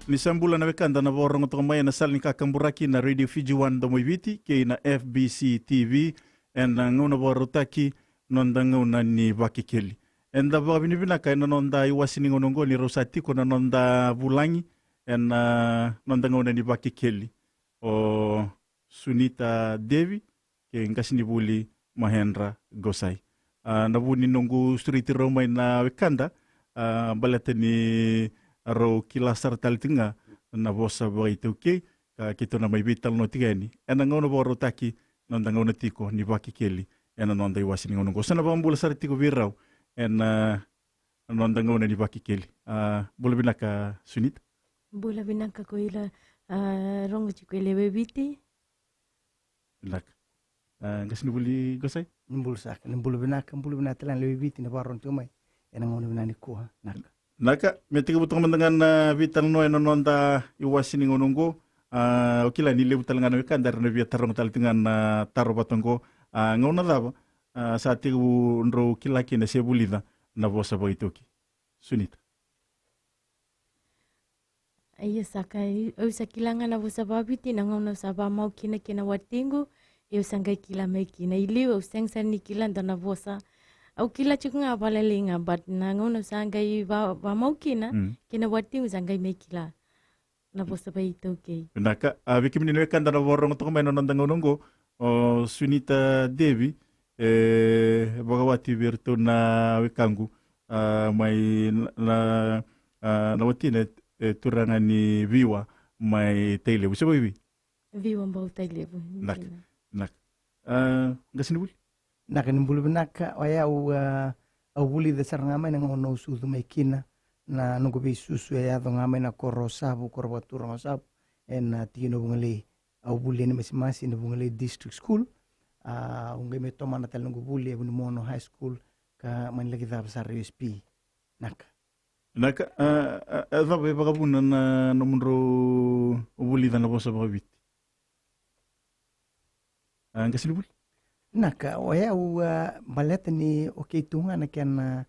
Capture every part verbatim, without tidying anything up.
Ni sa bula na wekada na vakarorogo toka mai ena sala ni kakaburaki na Radio Fiji One Domo i Viti kei na F B C T V, ena gauna vakarautaki Noda Gauna ni Vakekeli. Eda vakavinavinaka ena noda iwase ni gauna oqo ni rau sa tiko na noda vulagi ena Noda Gauna ni Vakekeli, o Sunita Devi kei qasenivuli Mahendra Gosai. A, na vu ni noqu sureti rau mai na wekada, a, baleta ni rau kila sara tale tiko ga na vosa vakaiTaukei, ka keitou na mai veitalanoa tiko yani ena gauna vakarautaki Noda Gauna tiko ni Vakekeli ena noda iwase ni gauna oqo. Sa na vakabula sara tiko vei rau ena Noda Gauna ni Vakekeli. A, bula vinaka Sunita. Bula vinaka Koila, a, rogo tiko e lewe Viti. Vinaka. A, qasenivuli Gosai. Ni bula saka, ni bula vinaka, bula vinaka tale na lewe Viti na vakarorogo tiko mai ena gauna vinaka nikua. Naka. Naka, me tekivu toka mada ga na veitalanoa ena noda iwase ni gauna oqo. A, au kila ni levu tale ga na wekada era na via taroga tale tiko ga na taro vata oqo. A, gauna cava, a, sa tekivu drau kila kina se vulica na vosa vakaiTaukei? Sunita. Io saka, i-, au sa kila ga na vosa vakaviti na gauna au sa vakamau kina kei na watiqu. Ia au sa qai kila mai kina, i liu au sega sara ni kila dua na vosa. Au kila tiko ga vakalailai ga, but na gauna au sa qai va-, vakamau kina, mm, kei na watiqu sa qai mai kila na vosa vakaiTaukei. Vinaka, a, vei kemuni na wekada na vakarorogo toka mai na noda gauna oqo, o Sunita Devi, e vakawati vei iratou na wekaqu, a, mai na, na, a, na watina, e, turaga ni Viwa mai Tailevu. Se vakaevei? Viwa bau Tailevu. Naka, naka. A, qasenivuli? Naka, ni bula vinaka, o yau, a, au vulica sara ga mai na gauna au sucu mai kina, na noqu veisusu e yaco ga mai na koro o Savu, koro vakaturaga o Savu, ena tikina o Vugalei. Au vuli ena Masimasi ena Vugalei District School. A, au qai mai tomana tale noqu vuli e Vunimono High School, ka mani laki cava sara e U S P. Naka. Naka, a, a, a cava e vakavuna na nomudrau vulica na vosa vakaviti? A, qasenivuli? Naka, o yau, a, baleta ni o keitou ga na kena,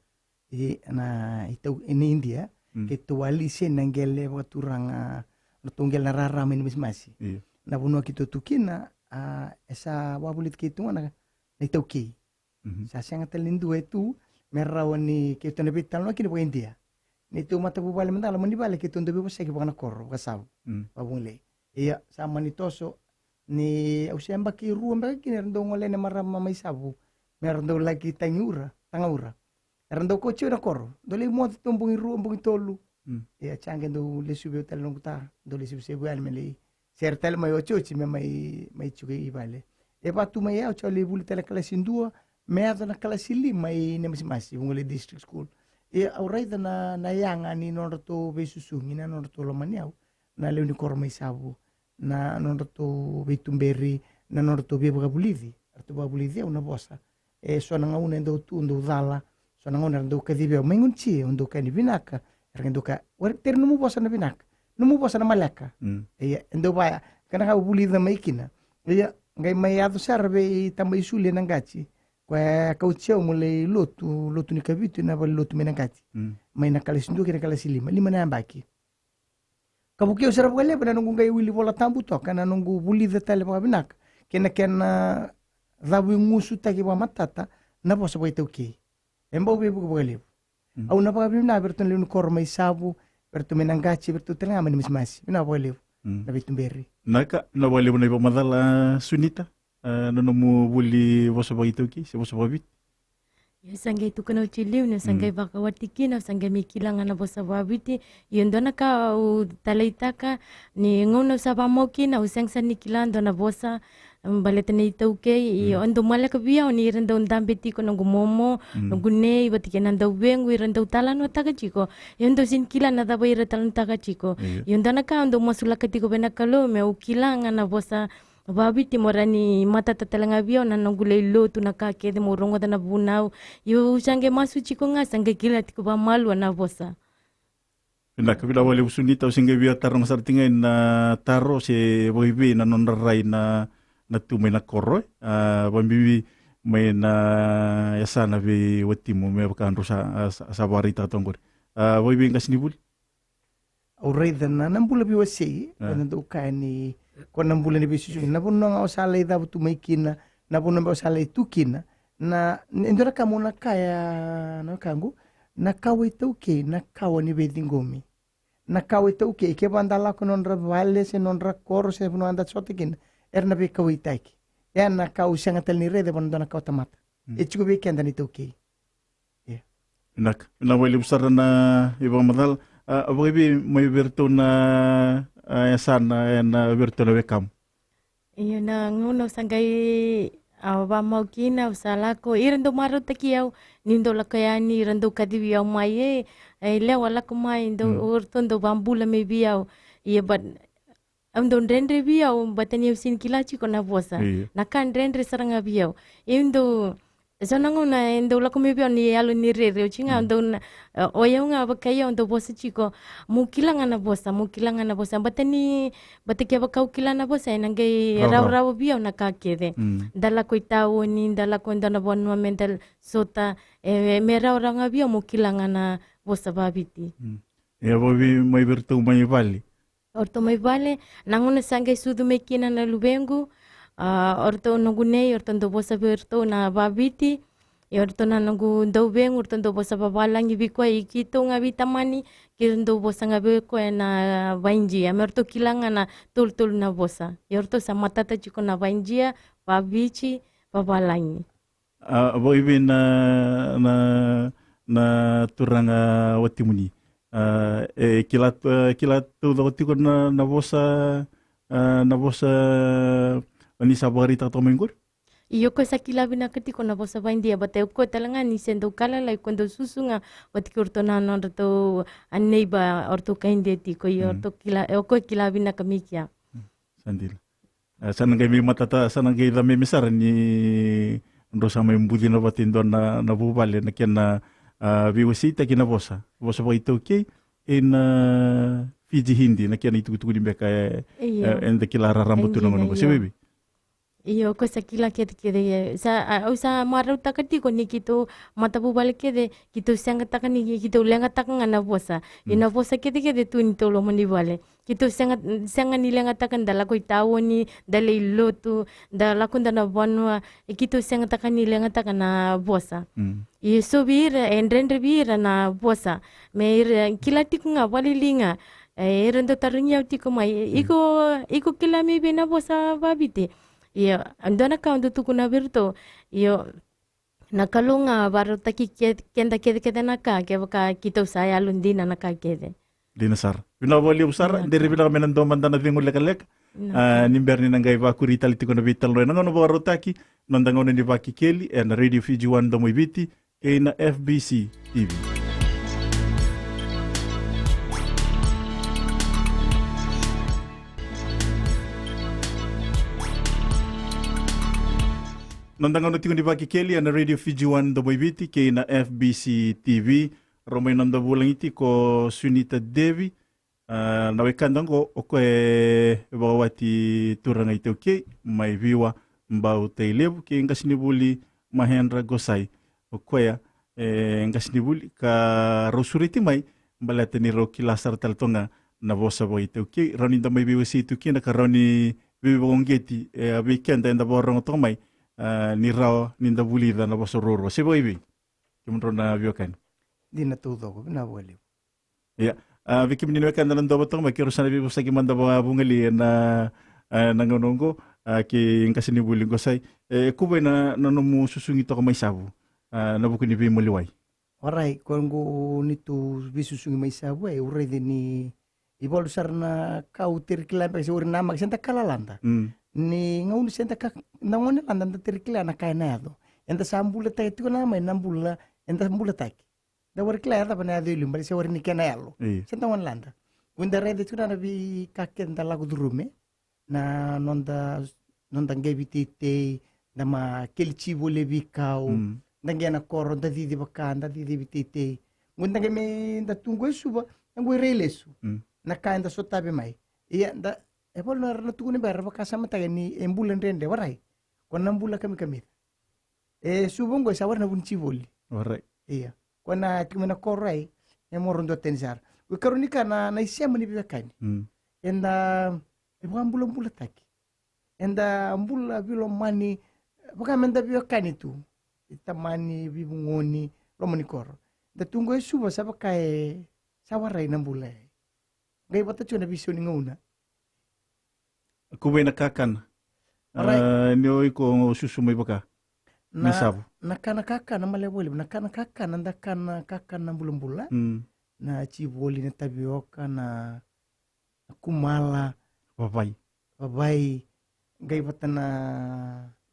i, na, i tau, i na Idia, mm, keitou a lisi na qele vakaturaga, na tou qele na rara mai na Masimasi. Io. Na vanua keitou tu kina, a, e sa vakavulici keitou ga na, na iTaukei. Mhm. Sa sega tale ni dua e tu me rawa ni keitou na veitalanoa kina vakaIdia. Neitou matavuvale mada, loma ni vale keitou dau veivosaki vakanakoro, vakaSavu, mm, vakaVugalei. Ia, sa mani toso ni au se yabaki rua beka kina era dau gole na marama mai Savu me ra dau laki tagiura, tagaura. Era dau kauti au na koro, dau lai moce tu bogi rua, bogi tolu. Mm. Ia, sa qai dau lesuvi au tale noqu ta, dau lesuvi Sevu yani me lai sere tale mai otioti me mai, mai tiko i vale. E vatu mai au, sa lai vuli tale kalasi dua me yaco na kalasi lima i na Masimasi, Vugalei District School. Ia, au raica na, na yaga ni nodratou veisusugi, na nodratou lomani au na lewe ni koro mai Savu, na nodratou veituberi, na nodratou veivakavulici. Eratou vakavulici au na vosa. E so na gauna e dau tu, dau cala. So na gauna era dau kacivi au, mai gunu ti, au dau kaya ni vinaka. Era dau kaya, "Were, teri nomu vosa na vinaka. Nomu vosa na maleka." Mm. Ia, e dau vaya, ka na ka au vulica mai kina. Ia, qai mai yaco sara vei tama i Suli na qati. Koya e kauti au mo lai lotu, lotu ni kavitu, na vale lotu mai na qati. Mm. Mai na kalasi dua kei na kalasi lima, lima na yabaki. Ka vukei au sara vakalevu na noqu qai wili Vola Tabu toka, na noqu vulica tale vakavinaka kei na kena, a, cavuigusutaki vakamatata na vosa vakaitaukei. E bau veivuke vakalevu. Mm. Au na vakavinavinaka vei iratou na lewe ni koro mai Savu, vei iratou mai na qati, vei iratou tale ga mai na masimasi. Vinaka vakalevu. Mm. Na veituberi. Naka, vinaka vakalevu na ivakamacala, Sunita. A, na nomu vuli vosa vakaitaukei se vosa vakaviti? Io, sa qai tukuna oti liu ni au sa qai vakawati kina, au sa qai mai kila ga na vosa vakaviti. Io, dua na ka au taleitaka ni gauna au sa vakamau kina, au sega sara ni kila dua na vosa, baleta na iTaukei. Io, au dau maleka vei au ni ra dau dabe tiko noqu momo, noqu nei, vata kei na dauvequ, ira dau talanoataka tiko. Io, au dau sega ni kila na cava ira talanoataka tiko. Io, dua na ka au dau masulaka tiko vei na Kalou me au kila ga na vosa vakaviti mo rawa ni matata tale ga vei au na noqu lai lotu, na ka kece mo rogoca na vunau. Io, au sa qai masu tiko ga, sa qai kila tiko vakamalua na vosa. Vinaka, vinaka vakalevu Sunita, au se qai via taroga sara tiko ga na taro se vakaivei na nodra rai na, na tu mai na koro, e? A, vakabibi mai na yasana vei watimu me vaka drau sa, a, sa, sa vakaraitaka toka qori. A, vakaivei qasenivuli? au raica na, na bula veiwasei, e, na dau kaya ni ko na bula ni veisusu. Na vanua ga o sa lai cavu tu mai kina, na vanua me o sa lai tu kina. Na, e dua na ka mo na kaya, na wekaqu, na kawa iTaukei, na kawa ni veiciqomi. Na kawa iTaukei, kevaka da lako e nodra vale, se nodra koro, se vanua da sota kina, era na veikauwaitaki. E na ka au sega tale ni raica vua na dua na kawa tamata. Mm. E tiko vei keda na iTaukei. Ia. Vinaka. Vinaka vakalevu sara na ivakamacala. A, vakaevei mai vei iratou na, a, yasana, e na vei iratou na wekamu? Io, na gauna au sa qai, a, vakamau kina, au sa lako, ira dau marautaki au, niu dau lako yani, ira dau kacivi au mai, e, e, lewa lako mai, dau, mm, o ratou dau vakabula mai vei au. Ia, but au dau dredre vei au, baleta ni au sega ni kila tiko na vosa. Io. Na ka dredre sara ga vei au. Au dau, so na gauna e dau lako mai vei au ni yalo ni rere, au tiko ga, mm, dau na, e, o yau ga vakai au dau vosa tiko, mo kila ga na vosa, mo kila ga na vosa. Baleta ni, baleta kevaka au kila na vosa, e na qai, rawa, rawa, rawa vei au na ka kece. Mm. Da lako i taoni, da lako e dua na vanua me da sota, e, me rawarawa ga vei au mo kila ga na vosa vaviti. Mm. Ia, vakaevei mai vei iratou mai vale? O ratou mai vale, na gauna sa qai sucu mai kina na luvequ, a, o ratou noqu nei, o ratou dau vosa vei iratou na vaviti, ia o ratou na noqu dauvequ, o ratou dau vosa vavalagi vei koya, i keitou ga veitamani, keitou dau vosa ga vei koya na vaidia, me ratou kila ga na tolutolu na vosa. Ia o ratou sa matata tiko na vaidia, vaviti, vavalagi. A, vakaevei na, na, na turaga watimuni? A, e kila, e kila taucoko tiko na, na vosa, a, na vosa ni sa vakaraitaka toka mai qori? Io, o koya sa kila vinaka tiko na vosa vaidia, baleta o koya tale ga ni se dau ka lalai, o koya dau susu ga vata kei iratou na nodratou a neighbor, o ratou kai Deti, o koya, io, o ratou kila, o koya kila vinaka mai kea. Sa dina. E, sa na qai mai matata, sa na qai ca meme sara ni drau sa mai bucina vata e dua na, na vuvale na kena, a, veiwaseitaki na vosa, vosa vakaitaukei, e na Fiji Hindi, na kena itukutuku ni beka, e, io, e, eda kila raraba tu na gauna qo, se vakaevei? Io, o koya sa kila kece kece, e, sa, a, au sa marautaka tiko ni keitou matavuvale kece, keitou segataka ni, keitou legataka ga na vosa. Ia na vosa kece kece tu ni tou loma ni vale. Keitou sega, sega ni legataka, da lako i taoni, da lai lotu, da lako dua na vanua, e keitou segataka ni legataka na vosa. Mm. Ia so vei ira, e dredre vei ira na vosa. Me ira kila tiko ga, vakalili ga, e, ira dau tarogi au tiko mai, iko, iko kila mai vei na vosa vaviti? Ia, dua na ka au dau tukuna vei iratou, io, na Kalou ga vakarautaki ke-, keda kecekece na ka, kevaka keitou sa yalodina na ka kece. Dina sara. Vinaka vakalevu sara, vinaka. Dere vinaka me na dua mada na cegu lekaleka. Vinaka. A, ni bera ni na qai vakuri tale tiko na veitalanoa ena gauna vakarautaki, noda gauna ni Vakekeli, ena Radio Fiji One Domo i Viti, kei na F B C T V. Noda gauna tiko ni Vakekeli ena Radio Fiji One Domo i Viti kei na F B C T V. Rau mai noda vulagi tiko o Sunita Devi, a, na wekada oqo, o koya e vakawati turaga iTaukei mai Viwa, Bau, Tailevu, kei qasenivuli Mahendra Gosai. O koya e qasenivuli ka rau sureti mai baleta ni rau kila sara tale toka ga na vosa vakaitaukei, rawa ni da mai veiwasei tu kina ka rawa ni veivakauqeti, e, vei keda eda vakarorogo toka mai, a, ni rawa ni da vulica na vosa ruarua. Se vakaevei, kemudrau na veiwekani? Dina taucoko, vinaka vakalevu. Ia, a, vei kemuni na wekada na dau vata toka mai, keirau sa na veivosaki mada vakavugalei ena, a, na gauna oqo, a, kei qasenivuli Gosai. E, kuvai na, na nomu susugi toka mai Savu, a, ena vuku ni veimaliwai. Orait, ko qo nitou veisusugi mai Savu, e, au raica ni ivalu sara na ka au teri kila beka se au ri namaki se da ka lalada. Mm. Ni gauna se da ka, na gone lada da teri kila na ka ena yaco. Eda sa bulataki tiko na mai na bula, eda bulataki. Da warai kila e cava na yaco e liu, baleta se warai ni kena yalo. Io. Se da gone lada. Qo da raica tiko na veika kece da lako curuma, na noda, noda qai veiteitei, da ma keli ci voli e veikau, mm, da qai na koro, da cici vaka, da cici veiteitei. Qo da qai me da tu qo e Suva, da qai rai lesu. Mm. Na ka eda sotavi mai. Ia, da, e volo na ra na tukuna beka, ra vakasamataka ni e bula dredre, warai. Ko na bula kamikamica. E Suva qo e sa warai na vu ni ci voli. Warai. Ia. Ko na tiko mai na koro ai, e moro duatani sara. Ko ikarua ni ka na, na isema ni veiwekani. Mm. Eda, e vakabulabulataki. Eda bula veilomani, vaka meda veiwekani tu. Itamani, veivugoni, loma ni koro. Da tu qo e Suva sa vaka e, sa warai na bula e. Qai vata tiko na veisau ni gauna. Kuvei na kakana. Alright. Ah, ni o iko o susu mai vaka. Na, me savu. Na kana kakana, male voli. Na kana kakana, da kana kakana bulabula. Mm. Na tivoli, na tavioka, na, na kumala. Vavai. Vavai. Qai vata na,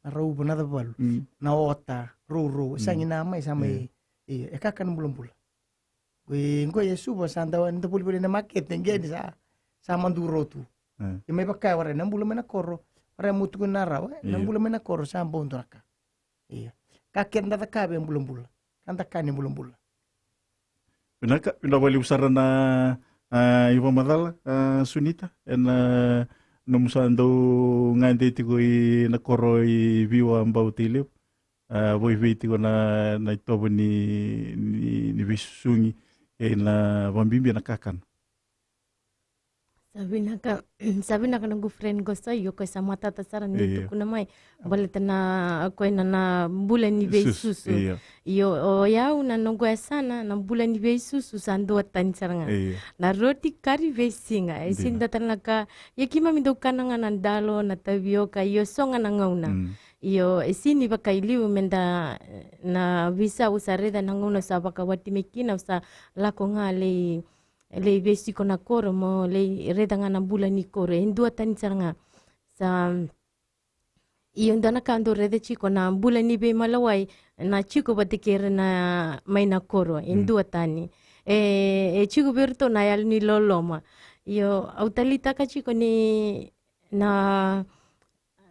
na rauva, na cavalu. Mm. Na ota, rourou. Mm. Sa qai na mai, sa mai. Yeah. Io, e kakana bulabula. Qoi, qoi e Suva sa da, da volivoli na makete, qeni sa, sa maduro tu. E. Ia mai vaka e warai na bula mai na koro, warai mo tukuna na rawa, e? Io. Na bula mai na koro sa bau dua na ka. Io. Ka keda da cakava e bulabula. Ka da kana e bulabula. Vinaka, vinaka vakalevu sara na, a, ivakamacala, a, Sunita, ena, a, nomu sa dau gade tiko i na koro i Viwa, Bau, Tailevu. A, vakaivei tiko na, na itovo ni, ni, ni veisusugi kei na vakabibi na kakana. Sa vinaka, sa vinaka noqu friend qo sa, io, o koya sa matata sara ni, io, tukuna mai. Baleta na, o koya na, na bula ni veisusu. Io. Io, o yau na noqu yasana, na bula ni veisusu sa duatani sara ga. Io. Na roti, kari, veisiga. E, dina. Sega ni dua tale na ka, ia keimami dau kana ga na dalo, na tavioka, io, so ga na gauna. Mm. Io, e sega ni vakailiu meda, na veisau au sa raica na gauna au sa vakawati mai kina, au sa lako ga lai, lai veisiko na koro mo lai raica ga na bula ni koro. E duatani sara ga. Sa, io, dua na ka dau raica tiko na bula ni veimalawai, na tiko vata kei ira na mai na koro. E, mm, duatani. E, e tiko vei iratou na yalo ni loloma. Io, au taleitaka tiko ni na,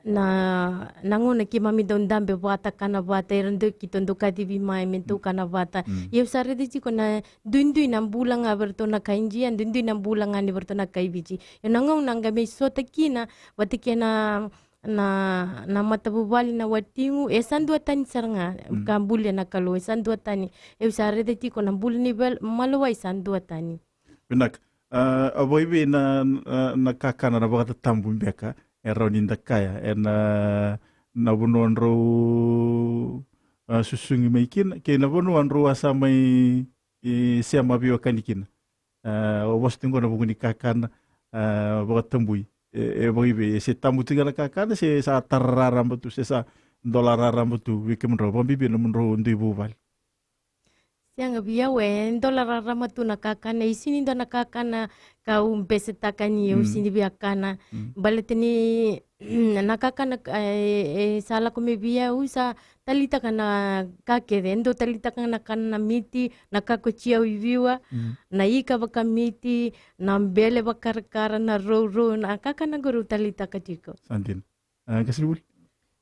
na, na gauna keimami dau dabe vata, kana vata, era dau, keitou dau kacivi mai me tou kana vata. Mm. Ia au sa raica tiko na duidui na bula ga vei iratou na kai Idia, duidui na bula ga ni vei iratou na kai Viti. Ia na gauna qai mai sota kina vata kei na, na, na matavuvale, na watiqu, e sa duatani sara ga. Mm. Ka bulia na Kalou, e sa duatani. Au sa raica tiko na bula ni vel-, malawai sa duatani. Vinaka. A, a vakaivei na, na, na kakana, na vakatatabu beka e rawa ni da kaya ena, na vanua drau, a, susugi mai kina kei na vanua drau a sa mai, e, sema veiwekani kina? A, o vosa tiko qo na vuku ni kakana, a, vakatabui. E, e vakaivei, e se tabu tiko na kakana, se sa tara raraba tu, se sa dola raraba tu vei kemudrau, vakabibi na nomudrau dui vuvale? Sega, vei au e dola raraba tu na kakana, e sega ni dua na kakana kau besetaka ni au, mm, sega ni via kana. Mm. Baleta ni na kakana, e, e sa lako mai vei au, sa taleitaka na ka kece, e dau taleitaka na kana na miti, na kakoti au i Viwa, mm, na ika vakamiti, na bele vakarakara, na rourou, na kakana qori au taleitaka tiko. Sa dina. A, qasenivuli?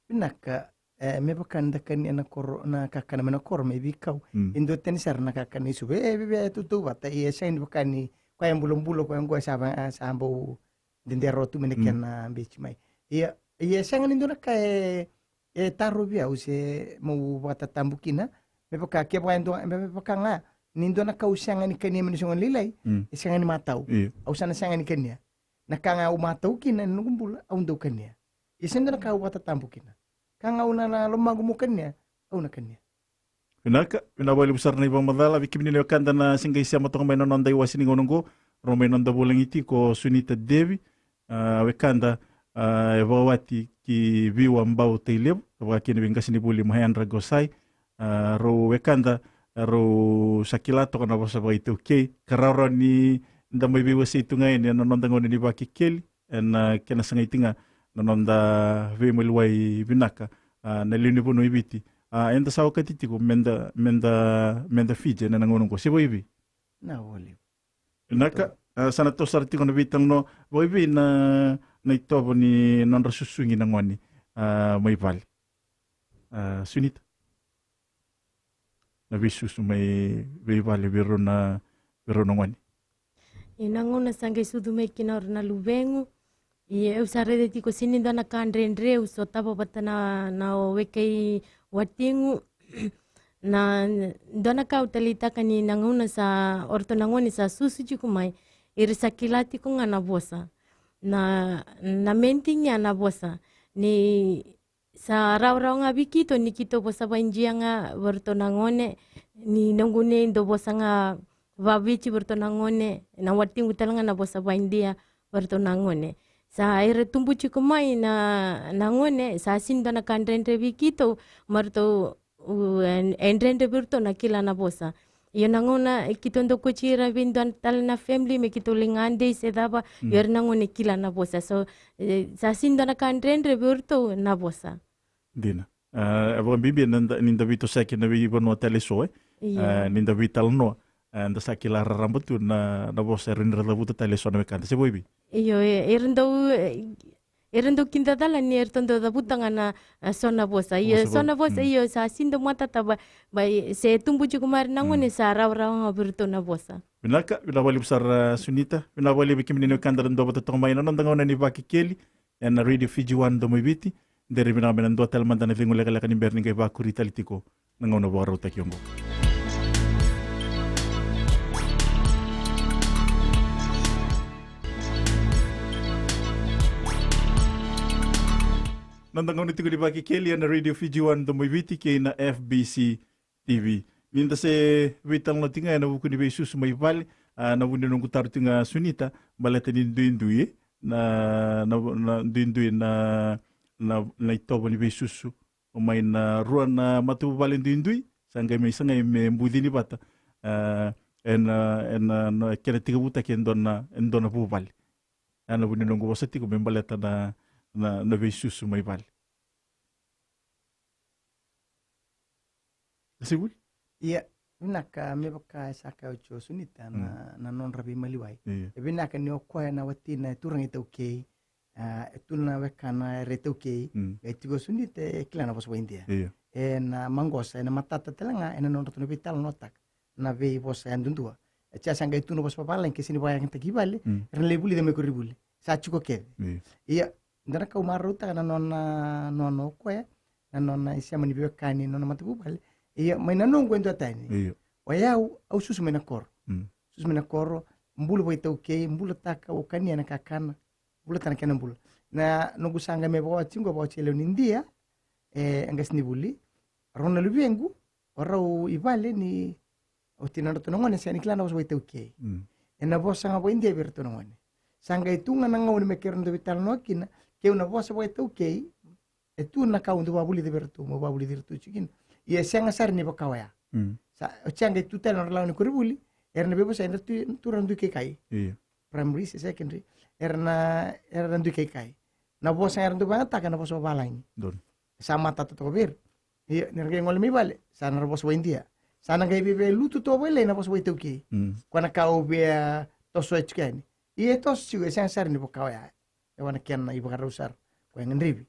Vinaka, e, me vaka ni da kania na koro, na kakana mai na koro mai veikau. Mm. E duatani sara na kakana i Suva. E, e, e, e tautauvata, ia e sega ni vaka ni koya e bulabula, koya qo e sa va-, e, sa bau dede rawa tu mai na, mm, kena beci mai. Ia, ia e sega ni dua na ka e, e tarovi au se meu vakatatabu kina. Me vaka, kevaka e dua, me vaka ga ni dua na ka au sega ni kania mai na soqo lailai, mm, e sega ni matau. Io. Au sa na sega ni kania. Na ka ga au matau kina ena noqu bula, au dau kania. Ia se dua na ka au vakatatabu kina. Ka ga au na, na lomaqu meu kania, au na kania. Vinaka, vinaka vakalevu sara na ivakamacala. Vei kemuni na wekada na se qai sema toka mai na noda iwase ni gauna oqo, rau mai noda vulagi tiko o Sunita Devi, a, wekada, a, e vakawati ki Viwa, Bau, Tailevu, vaka kina vei qasenivuli Mahendra Gosai, a, rau wekada, a, rau sa kila toka na vosa vakaitaukei, ka rawarawa ni da mai veiwasei tu ga yani ena noda gauna ni Vakekeli, ena kena sagai tiko ga na noda veimaliwai vinaka, a, na lewe ni vanua i Viti. A, eda sa okati tiko meda, meda, meda Fiji ena gauna oqo. Se vakaivei? Na voli. Vinaka, a, sa na toso sara tiko na veitalanoa, vakaivei na, na itovo ni nodra susugi na gone, a, mai vale. A, Sunita. Na veisusu mai veivale vei rau na, vei rau na gone. Ia na gauna sa qai sucu mai kina o rau na luvequ, ia au sa raica tiko sega ni dua na ka dredre au sotava vata na, na weka i watiqu. Na dua na ka au taleitaka ni na gauna sa o ratou na gone sa susu tiko mai, era sa kila tiko ga na vosa. Na, na mending ya na vosa. Ni sa rawarawa ga vei keitou ni keitou vosa vaidia ga vei ratou na gone, ni noqu nei dau vosa ga vaviti vei ratou na gone, na watiqu tale ga na vosa vaidia vei ratou na gone. Sa era tubu tiko mai na, na gone, sa sini dua na ka dredre vei keitou, ma ratou, u, e, e dredre vei ratou na kila na vosa. Io na gauna, e, keitou dau kauti ira vei dua tale na family, me keitou lai gade, se cava, io era na gone kila na vosa. So, e, sa sini dua na ka dredre vei ratou na vosa. Dina. A, e vakabibi ni da, ni da veitosoyaki na veivanua tale eso, e. Io. A, ni da veitalanoa. A, da sa kila raraba tu na, na vosa era ni ra cavuta tale eso na wekada. Se vaivi? Io, e, era dau, e, era dau kidacala ni era dau cavuta ga na, a, so na vosa. Io, so na vosa, io, sa sini dau matata va, va, se tubu tiko mai na gone sa rawarawa ga vei ratou na vosa. Vinaka, vinaka vakalevu sara Sunita. Vinaka vakalevu kemuni na wekada na dau vata toka mai na noda gauna ni Vakekeli. Ena Radio Fiji One Domoiviti, dere vinaka me na dua tale mada na cegu lekaleka ni bera ni qai vakuri tale tiko na gauna vakarautaki oqo. Noda gauna tiko ni Vakekeli ena Radio Fiji One Domoiviti kei na F B C T V. Ni da se veitalanoa tiko ga ena vuku ni veisusu mai vale, a, na vu ni noqu taro tiko ga Sunita, baleta ni duidui, na, na, na duidui na, na, na itovo ni veisusu mai na rua na matavuvale duidui, sa qai mai sagai me bucini vata, a, ena, ena, na kena tekivutaki e dua na, e dua na vuvale. Ena vu ni noqu vosa tiko me baleta na, na, na veisusu mai vale. Sivuli? Ia, vinaka, me vaka e sa kaya oti o Sunita na, na nodra veimaliwai. Io. E vinaka ni o koya na watina e turaga iTaukei, a, e tu na wekana era iTaukei, e tiko o Sunita e kila na vosa vaidia. Io. Ena maqosa, ena matata tale ga, ena nodratou na veitalanoataka na veivosa yadudua. E sa qai tu na vosa vavalagi ke sini vakayagataki i vale, era na lai vulica mai koronivuli. Sa tiko kece. Io. Ia, dua na ka au marautaka na nona, nona o koya, na nona isema ni veiwekani, na nona matavuvale. Ia, mai na noqu e duatani. Io. O yau, au susu mai na koro. Susu mai na koro, bula vakaitaukei, bulataka, au kania na kakana, bulataka na kena bula. Na noqu sa qai mai vakawati qo, vakawati e lewe ni Idia, e, e qasenivuli, rau na luvequ, o rau i vale ni, o tinadratou na gone, sega ni kila na vosa vakaitaukei. Ena vosa ga vakaIdia vei iratou na gone. Sa qai tu ga na gauna me keirau dau veitalanoa kina, keu na vosa vakaitaukei, e tu na ka au dau vakavulica vei iratou, meu vakavulici iratou tiko kina. Ia e sega sara ni vaka oya. Sa, oti sa qai tu tale na nodra lawa ni koronivuli, era na veivosaki, era tu, tu ra dui kaikai. Io. Primary se secondary, era na, era na dui kaikai. Na vosa era dau vakayagataka na vosa vavalagi. Donu. Sa matata toka vei ira. Ia, ni ra qai gole mai vale, sa na ra vosa vakaIdia. Sa na qai via lutu toka vakalailai na vosa vakaitaukei. Koya na ka au via tosoya tiko yani. Ia e toso tiko, e sega sara ni vaka oya. E vaka na kena ivakarau sara. Koya e gadrevi.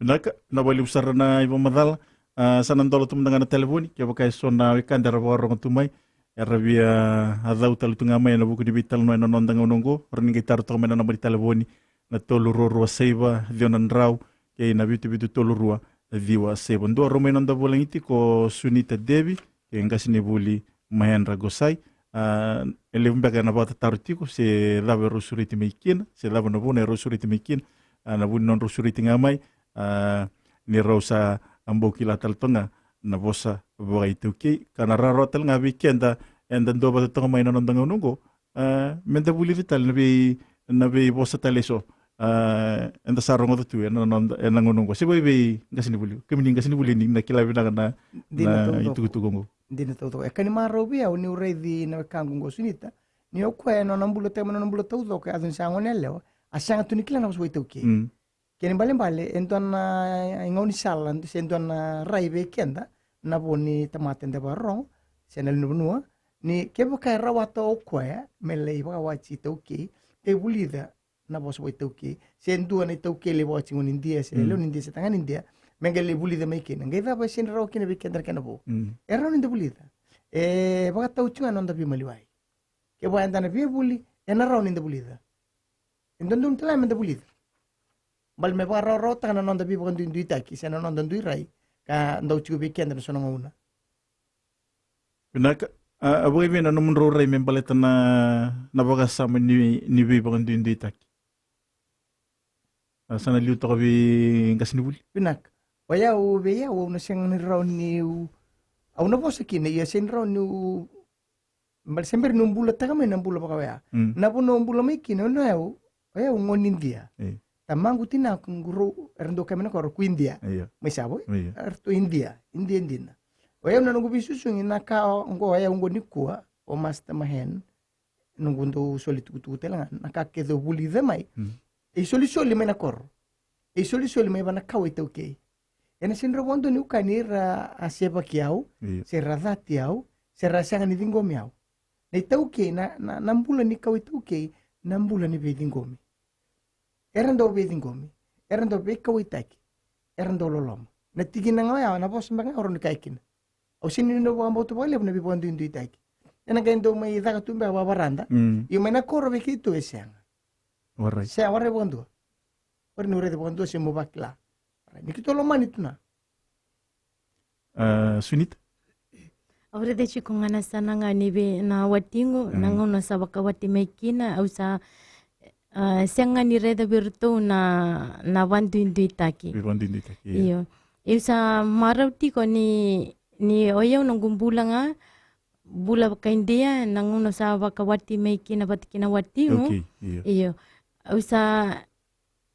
Vinaka, vinaka vakalevu sara na ivakamacala. A, sa na dola tu mada ga na talevoni, kevaka e so na wekada era vakarogo tu mai, era via, a, cau tale tu ga mai ena vuku ni veitalanoa ena noda gauna oqo, ra ni qai taro toka mai na naba ni talevoni, na tolu rua rua saiva ciwa na drau, kei na vitu vitu tolu rua ciwa saiva dua. Rau mai noda vulagi tiko o Sunita Devi, kei qasenivuli Mahendra Gosai. A, e levu beka ena vakatataro tiko, se cava e rau sureti mai kina, se cava na vuna e rau sureti mai kina, a, na vu ni nodrau sureti ga mai, a, ni rau sa bau kila tale toka ga na vosa vakaitaukei, ka na rawarawa tale ga vei keda, eda dua vata toka mai na noda gauna oqo, a, meda vulica tale na vei, na veivosa tale eso, a, eda sa rogoca tu ena noda, ena gauna oqo. Se vei, vei qasenivuli, kemuni qasenivuli ni na kila vinaka na, na itukutuku oqo. Dina taucoko. E ka ni marau vei au niu raici na wekaqu qo Sunita, ni o koya e nona bula, tau mai nona bula taucoko, e yaco ni sa gone yalewa, a sega tu ni kila na vosa vakaitaukei. Kena ibalebale, e dua na, e, gaunisala, se dua na rai vei keda, na vo ni tamata eda vakarorogo, se na lewe ni vanua, ni kevaka e rawata o koya me lai vakawati iTaukei, qai vulica na vosa vakaitaukei, se dua na iTaukei lai vakawati gone ni Idia, se lewe ni Idia, se tagane ni Idia, me qai lai vulica mai kina. Qai cava e sega ni rawa kina vei keda na kena vo. E rawa ni da vulica. E vakatau tiko ga na noda veimaliwai. Kevaka eda na via vuli, ena rawa ni da vulica. E dodonu tale ga me da vulica. Baleta me vakarawarawataka na noda veivakaduiduitaki, se na noda dui rai, ka dau tiko vei keda na so na gauna. Vinaka. A, a vakaivei na nomudrau rai me baleta na, na vakasama ni, ni veivakaduiduitaki? A, sa na liu toka vei qasenivuli. Vinaka. O yau, vei yau, au na sega ni rawa niu, au na vosa kina, ia sega ni rawa niu, bale se bera niu bulataka mai na bula vaka oya. Mm. Na vanua au bula mai kina, o yau, o yau gone Idia. E. Tamaqu, tinaqu, qurou, era dau kaya mai na koro ko Idia. Io. Mai Savo, io, eratou Idia, Idia dina. O yau na noqu veisusugi na ka oqo, o yau oqo nikua, o Master Mahen, noqu dau soli tukutuku tale ga, na ka kece au vulica mai. Mm. E isolisoli mai na koro. E isolisoli mai vua na kawa iTaukei. Ena sega ni rawa vakadua niu kaya ni ra a sevaki au, io, se ra cati au, se ra sega ni ciqomi au. Na iTaukei, na, na, na bula ni kawa iTaukei, na bula ni veiciqomi. Era dau veiciqomi, era dau veikauwaitaki, era dau loloma. Na tikina ga oya, na vosa beka ga au rawa ni kaya kina. Au sega ni na vakabauta vakalevu na veivakaduiduitaki. Ena qai dau mai caka tu beka vakavarada. Mm. Io, mai na koro vei keitou e sega. Warai. Sega, warai vakadua. Warai niu raica vakadua se meu vakila. Warai. Ni keitou lomani tu na. A, Sunita? Au raica tiko ga na sana ga ni vei na watiqu, na, mm, gauna sa vakawati mai kina, au sa, a, sega ni raica vei iratou na, na vakaduiduitaki. Veivakaduiduitaki, io. Io. Au sa marau tiko ni, ni o yau noqu bula ga, bula vaka-Idia, na gauna sa vakawati mai kina vata kei na watiqu. Okay, io. Io. Au sa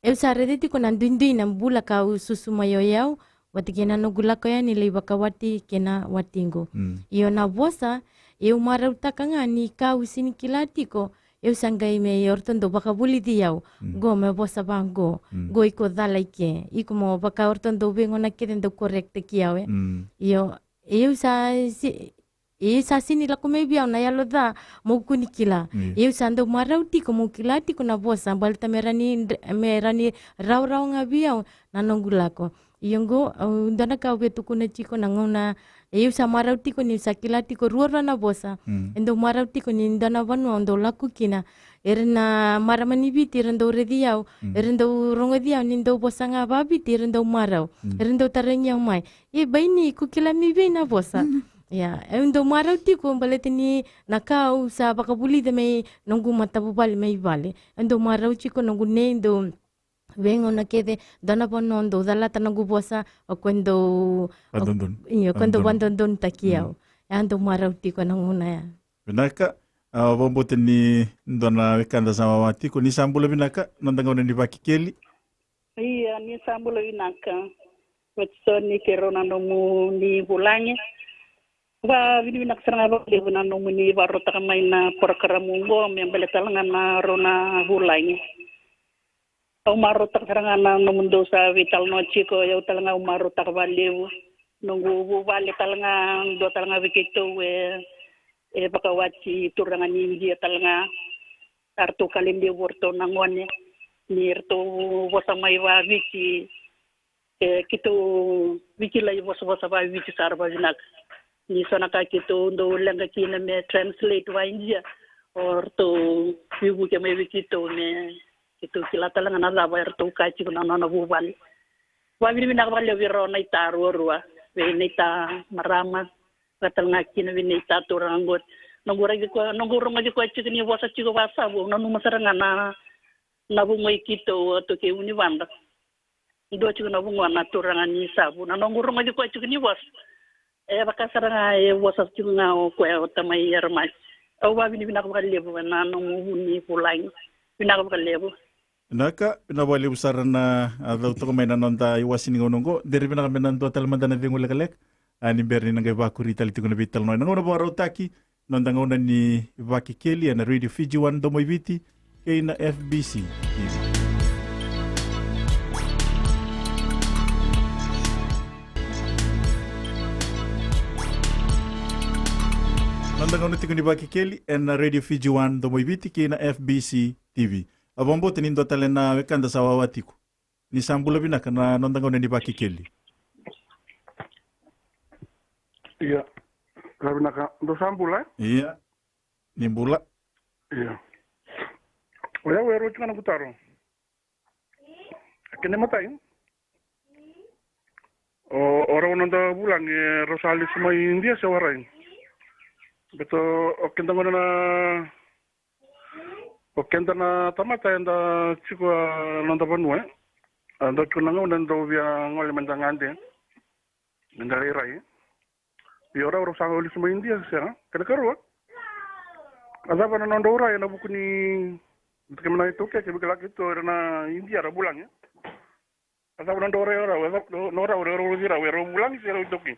Au sa raica tiko na duidui na bula ka au susu mai o yau, vata kei na noqu lako yani lai vakawati kei na watiqu. Mm. Io, na vosa, au marautaka ga ni ka au sega ni kila tiko, au sa qai me o ratou dau vakavulici au. Mm. Qo me vosa vaqo, mm, qo iko cala i ke, iko mo vaka o ratou dau veigauna kece dau correct-taki au, e. Mm. Io, au sa si-, E sa sega ni lako mai vei au na yalo ca meu kua ni kila. Io. Au sa dau marau tiko meu kila tiko na vosa, baleta me rawa ni, me rawa ni rawarawa ga vei au na noqu lako. Ia oqo, au, dua na ka au via tukuna tiko na gauna, au sa marau tiko niu sa kila tiko ruarua na vosa. Mm. E dau marau tiko ni dua na vanua au dau lako kina. Era na marama ni Viti, era dau raici au, mm, era dau rogoci au ni dau vosa ga vakaViti, era dau marau. Mm. Era dau tarogi au mai. E, Baini, ko kila mai vei na vosa? Mm. Ia, au dau marau tiko baleta ni na ka au sa vakavulica mai noqu matavuvale mai vale. Au dau marau tiko noqu nei dau veigauna kece, dua na vanua dau calata noqu vosa, o koya dau, o, vakadodonu, io, o koya dau vakadodonu, vakadodonutaki au. Mm. Au dau marau tiko na gauna ya. Vinaka, a, vakabauta ni dua na wekada sa wawa tiko, ni sa bula vinaka, noda gauna ni Vakekeli. Ia, ni sa bula vinaka. Watisoni kei rau na nomuni vulagi. Vakavinavinaka sara ga vakalevu na nomuni vakarautaka mai na porokaramu oqo me baleta tale ga na rau na vulagi. Au marautaka sara ga na nomudou sa veitalanoa tiko, au tale ga au marautaka vakalevu. Noqu vuvale tale ga, dua tale ga vei keitou e, e vakawati turaga ni Idia tale ga. Eratou kala levu o ratou na gone, ni ratou vosa mai vakaViti, e, keitou veikilai vosavosa vakaViti sara vakavinaka. Ni so na ka keitou dau leqa kina me translate vaka-Idia, o ratou veivuke mai vei keitou me keitou kila tale ga na cava eratou kaya tiko na nona vuvale. Vakavinavinaka vakalevu vei rau na ita ruarua, vei na ita marama, vaka tale ga kina vei na ita turaga qori. Noqu raici koya, noqu rogoci koya tiko ni vosa tiko vakaSavu, au nanuma sara ga na, na vugo i keitou, o ratou kei Univada. Dua tiko na vugo na turaga ni Savu, na noqu rogoci koya tiko ni vosa. E vaka sara ga e vosa tiko ga o koya o tamai Eremasi. Au vakavinavinaka vakalevu ena nomu vu ni vulagi. Vinaka vakalevu. Vinaka, vinaka vakalevu sara na, a, cau toka mai na noda iwase ni gauna oqo. Dere vinaka me na dua tale mada na cegu lekaleka. A, ni bera ni na qai vakuri tale tiko na veitalanoa ena gauna vakarautaki, noda gauna ni Vakekeli ena Radio Fiji One Domo i Viti kei na F B C. Noda gauna tiko ni Vakekeli ena Radio Fiji One Domo i Viti kei na F B C T V. Au vakabauta ni dua tale na wekada sa wawa tiko. Ni sa bula vinaka na noda gauna ni Vakekeli. Ia. Sa vinaka. Dou sa bula, e? Ia. Ni bula. Ia. O yau e rua tiko na noqu taro. Kena imatai, O, o rau noda vulagi, e rau sa lesu mai India se warai? Beto, o keda gona na, o keda na tamata eda tiko a noda vanua, e. A dau tiko na gauna eda dau via gole meda gade, meda rairai. Io, rau, rau sa lesu mai India se, a? Kena karua, a cava na nodrau rai ena vuku ni, kemuni na iTaukei, kemuni kila keitou, ira na India ra vulagi. A cava na nodrau rai, rau, a cava na nodrau rai, rau, rau, rau vulagi se rau iTaukei?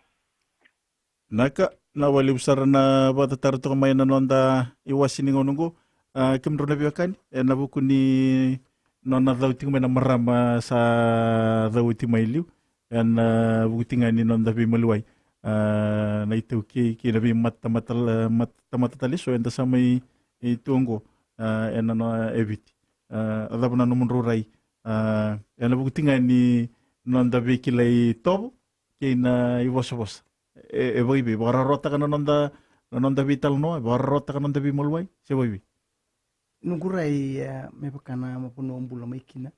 Naka, vinaka vakalevu sara na vakatataro toka mai na noda iwase ni gauna oqo. A, kemudrau na veiwekani, ena vuku ni nona cau tiko mai na marama sa cau oti mai liu, ena vuku tiko ga ni noda veimaliwai, a, na iTaukei kei na veimatamata, mat-, tamata tale eso eda sa mai, e, tu oqo, a, ena no, e Viti. A, a cava na nomudrau rai, a, ena vuku tiko ga ni noda veikilai tovo kei na ivosavosa? E, e vakaivei, vakarawarawataka na noda, na noda veitalanoa, e vakarawarawataka na noda veimaliwai, se vakaivei? Noqu rai, e, me vaka na vanua au bula mai kina,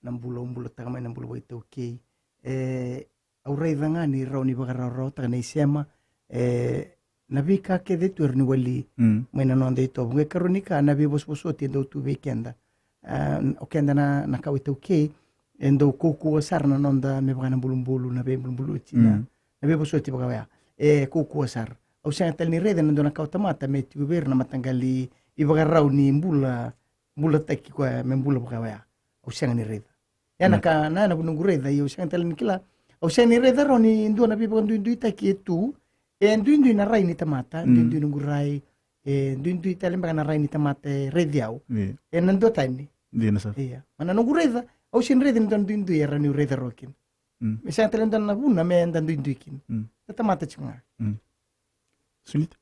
na bula au bulataka mai na bula vakaitaukei. E, au raica ga ni rawa ni vakarawarawataka na isema, e, na veika kece tu e rawa ni wali, mm, mai na noda itovo. Qai karua ni ka, na veivosovosoti e dau tu vei keda. A, o keda na, na kawa iTaukei, e dau kaukauwa sara na noda me vaka na bulubulu, na veibulubuluti, na, mm, na veivosoti vaka oya. E kaukauwa sara. Au sega tale ni raica na dua na kawa tamata me tiko vei ira na mataqali ivakarau ni bula, bulataki koya me bula vaka oya. Au sega ni raica. Ia na, na ka, na, na noqu raica, ia au sega tale ni kila. Au sega ni raica rawa ni dua na veivakaduiduitaki e tu, e duidui na rai ni tamata, mm, duidui noqu rai, e duidui tale beka na rai ni tamata e raici au. Io. Ena dua tani. Dina sara. Ia. Ma na noqu raica, au sega ni raica ni dua na duidui e rawa niu raica rawa kina. Mm. Me sega tale ni dua na vuna me da duidui kina. Mm. Na tamata tiko ga. Mm. Sunita?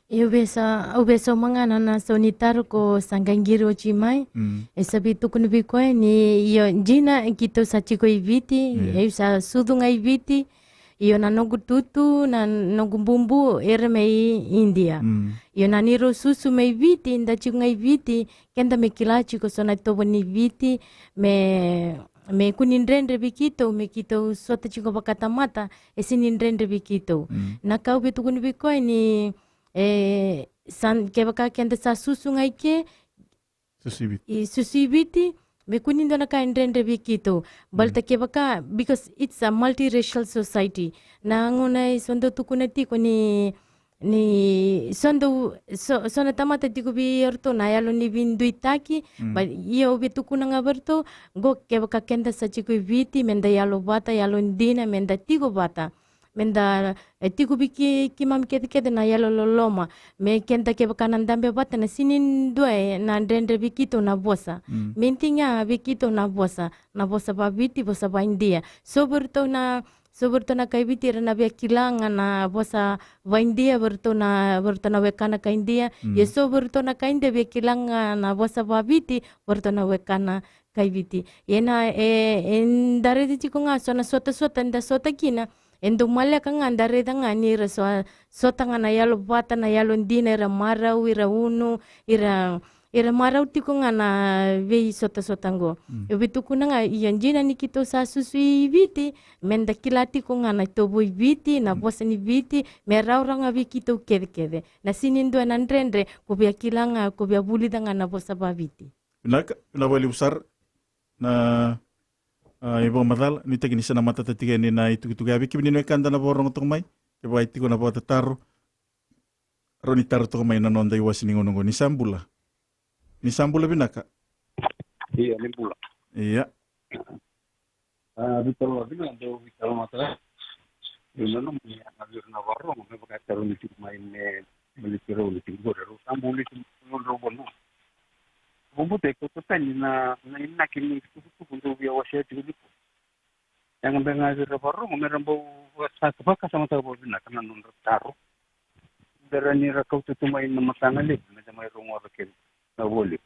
Au via sa, au via sauma ga na, na sau ni taro ko sa qai qiri oti mai. Mm. E sa via tukuna vei koya ni, io, dina keitou sa tiko i Viti, io, au sa sucu ga i Viti. Io, na noqu tutu, na noqu bubu, era mai India. Mm. Io, na neirau susu mai Viti, da tiko ga i Viti, keda me kila tiko so na itovo ni Viti, me, me kua ni dredre vei keitou, me keitou sota tiko vakatamata, e sega ni dredre vei keitou. Mm. Na ka au via tukuna vei koya ni, e, sa, kevaka keda sa susu ga i ke, susu i Viti. I susu i Viti, me kua ni dua na ka e dredre vei keitou. Baleta, mm, kevaka, because it's a multiracial society. Na gauna e so dau tukuna tiko ni, ni so dau, so, so na tamata tiko vei iratou na yalo ni veiduitaki, mm, but ia au via tukuna ga vei iratou, qo kevaka keda sa tiko i Viti, me da yalo vata, yalo dina, me da tiko vata. Me da, e, tiko vei ke-, keimami kecekece na yalo loloma. Me keda kevaka na dabe vata na sega ni dua e na dredre vei keitou na vosa. Mm. Me tiko ga vei keitou na vosa. Na vosa vaViti, vosa vaIdia. So vei iratou na, so vei iratou na kai Viti era na via kila ga na vosa vaIdia, vei iratou na, vei iratou na wekana kai Idia. Mm. Ia so vei iratou na kai Idia via kila ga na vosa vaViti, vei iratou na wekana kai Viti. Ia na, e, e da raica tiko ga so na sotasota da sota kina, e dau maleka ga da raica ga ni ra so, sota ga na yalo vata, na yalo dina, ira marau, ira unu, ira, ira marau tiko ga na veisotasota qo. Mm. E via tukuna ga, ia dina ni keitou sa susu i Viti, me da kila tiko ga na itovo i Viti, na, mm, vosa ni Viti, me rawarawa ga vei keitou kecekece. Na sega ni dua na dredre, ko via kila ga, ko via vulica ga na vosa vaViti. Vinaka, vinaka vakalevu sara na, a, ivakamacala, nuitaki ni sa na matata tiko yani na itukutuku. Ia vei kemuni na wekada na vakarorogo toka mai, kevaka e tiko na vakatataro, rawa ni taro toka mai na noda iwase ni gauna oqo. Ni sa bula. Ni sa bula vinaka. Ia, ni bula. Ia. A, veitalanoa vinaka dau veitalanoataka. Io, nanuma ni a vei ira na vakarorogo me vaka e tarogi tiko mai me baleti rau ni tiko qori, rau sa bau lesu mai nodrau vanua. Vakabauta e kauta tani na, na inaki ni tukutuku dau via wasea tiko nikua. Ia ga beka ga vei ira vakarorogo me ra bau vaka-, vakasamataka vakavinaka na nodra taro. Me ra ni ra kauta tu mai na matana levu me da mai rogoca kece. Na voli.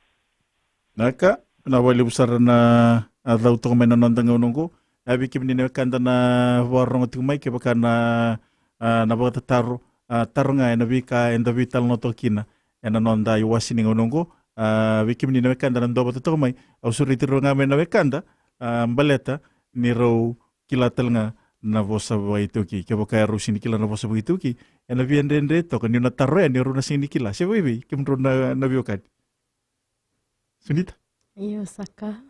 Naka, na vakalevu sara na, a, cau toka mai na noda gauna oqo. A, vei kemuni na wekada na vakarorogo tiko mai, kevaka na, a, na vakatataro, a, taro ga ena veika eda veitalanoa toka kina ena noda iwase ni gauna oqo. A, vei kemuni na wekada na duavata toka mai, au sureti rau ga mai na wekada, a, baleta ni rau kila tale ga na vosa vakaitaukei. Kevaka erau sega ni kila na vosa vakaitaukei, ena via dredre toka ni na taro yani, erau na sega ni kila. Se vakaevei, kemudrau na, na veiwekani? Sunita? Io, saka.